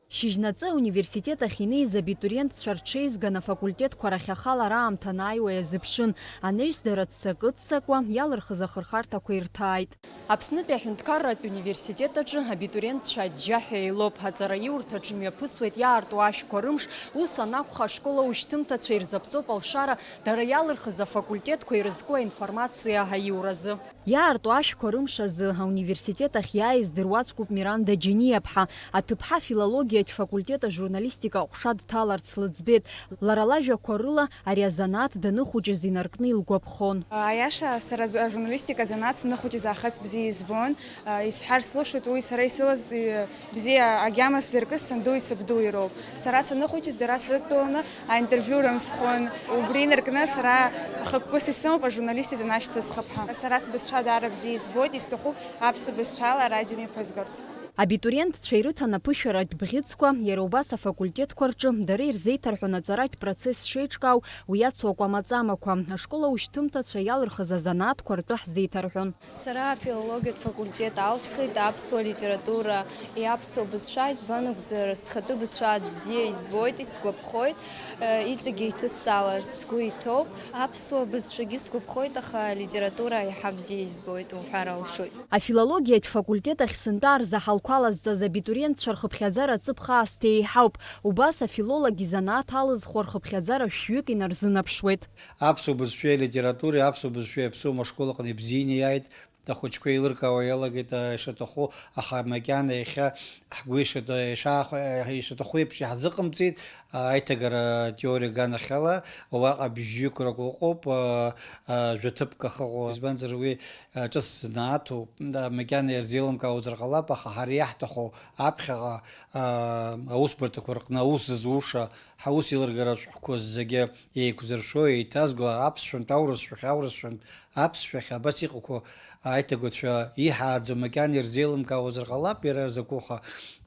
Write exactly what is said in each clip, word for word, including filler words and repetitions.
Шьыжьнаҵы ауниверситет ахь инеиз абитуриентцәа рҽеизган афакультетқәа рахь ахалара аамҭа анааиуа иазыԥшын, анаҩс дара ццакы-ццакуа иалырхыз ахырхарҭақәа ирҭааит. Аԥснытәи аҳәынҭқарратә университет аҿы абитуриентцәа аџьџьаҳәа еилоуп. Аҵараиурҭаҿ имҩаԥысуеит иаарту ашәқәа рымш, ус анакәха, ашкол аушьҭымҭацәа ирзаԥҵоуп алшара дара иалырхыз афакультетқәа ирызку аинформациа аиуразы. Иаарту ашәқәа рымш азы ауниверситет ахь иааиз дыруаӡәкуп Миранда Џьениаԥҳа. Аҭыԥҳа афилологиатә факультет ажурналистика аҟәша дҭаларц лыӡбеит. Лара лажәақәа рыла, ари азанааҭ даныхәыҷыз инаркны илгәаԥхон. Аиаша, сара аӡ-, ажурналистика азанааҭ саныхәыҷыз аахыҵ бзиа избон. Исҳәар слышоит, уи сара исылаз, э, бзиа агьама сзыркыз сандуи сабдуи роуп. Сара саныхәыҷыз дара срыдтәаланы аинтервиу рымсхон. Убри инаркны сара хықәкыс исымоуп ажурналист изанааҭ шьҭысхып ҳәа. Сара сбызшәа даара бзиа избоит, исҭахуп аԥсуа бызшәала арадио мҩаԥызгарц. Абитуриентцәа ирыҭан аԥышәаратә бӷьыцқәа, иара убас афакультетқәа рҿы дара ирзеиҭарҳәон аҵаратә процесс шеиҿкаау, уи иацу акәамаҵамақәа, ашкол аушьҭымҭацәа иалырхыз азанааҭқәа ртәы ҳзеиҭарҳәон. Сара афилологиатә факультет алсхит, аԥсуа литература, аԥсуа бызшәа, избан акәзар, схатәы бызшәа бзиа избоит, исгәаԥхоит, э, иҵегьы иҭысҵаларц сгәы иҭоуп. Аԥсуа бызшәагьы сгәаԥхоит, аха алитература еиҳа бзиа избоит уҳәар алшоит. Афилологиатә факультет ахь сынтәа арзаҳалқәа лазҵаз абитуриентцәа рхыԥхьаӡара ҵыԥх аасҭа еиҳауп. Убас афилолог изанааҭ алызхуа рхыԥхьаӡара шәҩык инарзынаԥшуеит. Аԥсуа бызшәеи алитературеи аԥсуа бызшәеи аԥсуа ашкол аҟны ибзианы иааит. Ахәыҷқәа еилыркаауа иалагеит, а, ишаҭаху, аха макьана иахьа ҳгәы ишаҭа-, ишаахә-, ишаҭаху еиԥш иаҳзыҟамҵеит, а, аиҭагара теориа аганахьала, уаҟа бжьҩык ракәыхоуп, а, а, жәаҭыԥк ахыҟоу, избанзар уи, а, ҿыц знааҭуп, а, макьана ирзеилымкаауазар ҟалап, аха ҳара иаҳҭаху аԥхьаҟа, а, аусбарҭақәа рҟны аус зызуша, ҳаус еилыргара ашәҟәқәа зегьы еиқәзыршәо, еиҭазго, аԥсшәантә аурысшәахь, аурысшәантә аԥсшәахь, абас иҟақәоу аиҭагацәа иҳааӡо макьана ирзеилымкаауазар ҟалап, иара закәыха.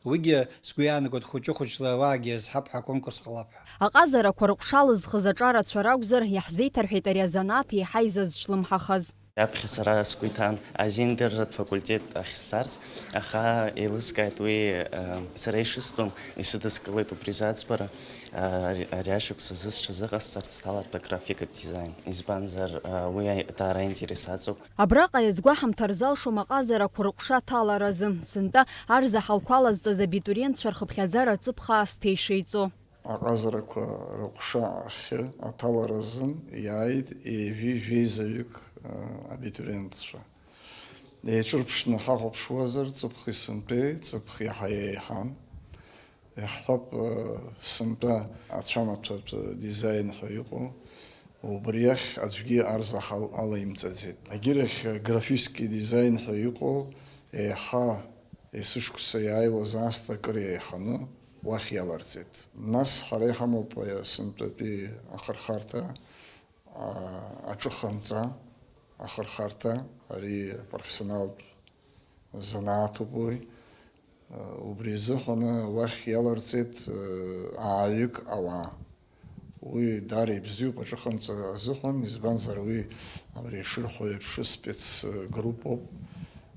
Уигьы сгәы иаанагоит, хәыҷы-хәыҷла уаагьы иазҳап ҳәа аконкурс ҟалап ҳәа. Аҟазарақәа рыҟәша лызхыз аҿарацәа ракәзар, иаҳзеиҭарҳәеит ари азанааҭ еиҳа изазҿлымҳахаз. Аԥхьа сара сгәы иҭан азиндырратә факультет ахь сцарц, аха еилыскааит уи, э, сара ишыстәым, исыдыскылеит убри азы аӡбара, э, ари, ари ашықәс азы сҽазыҟасҵарц сҭалартә аграфикатә дизаин. Избанзар, э, уи даара аинтерес аҵоуп. Абраҟа иазгәаҳамҭар залшом аҟазарақәа рыҟәша аҭаларазы, сынтәа арзаҳалқәа лазҵаз абитуриентцәа рхыԥхьаӡара ҵыԥх аасҭа ишеиҵо. Аҟазарақәа рыҟәша ахьы аҭалара азын иааит ҩажәи жәеизаҩык, а, абитуриентцәа. Еиҿырԥшны ҳахәаԥшуазар, ҵыԥхи сынтәеи, ҵыԥх иаҳа еиҳан. Иаҳҳәап, а, сынтәа ацәамаҭәатә дизаин ҳәа иҟоу, убри ахь аӡәгьы арзаҳал алаимҵаӡеит. Агьырахь, графический дизаин ҳәа иҟоу, еиҳа есышықәса иааиуаз аасҭа акыр еиҳаны уахь иаларҵеит. Нас ҳара иҳамоуп, а, сынтәатәи ахырхарҭа, а, аҿыханҵа ахырхарҭа, ари профессионалтә занааҭуп уи. А, убри азыҳәаны уахь иаларҵеит, а, ааҩык ауаа. Уи даара ибзиоуп аҿыханҵа азыҳәан, избанзар, уи, абри ишырҳәо еиԥш, спецгруппоуп,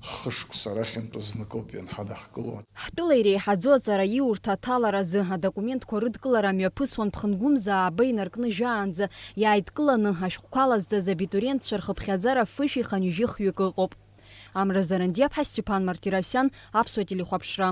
хышықәса рахьынтә зныкоуп ианҳадаҳкыло. Ҳтәыла иреиҳаӡоу аҵараиурҭа аҭаларазы адокументқәа рыдкылара мҩаԥысуан ԥхынгәымза ааба инаркны жәаанӡа, иааидкыланы ашәҟәқәа лазҵаз абитуриентцәа рхыԥхьаӡара фышәи хынҩажәи хҩык ыҟоуп. Амра Зарандиаԥҳа, Степан Мартиросиан, Аԥсуа телехәаԥшра.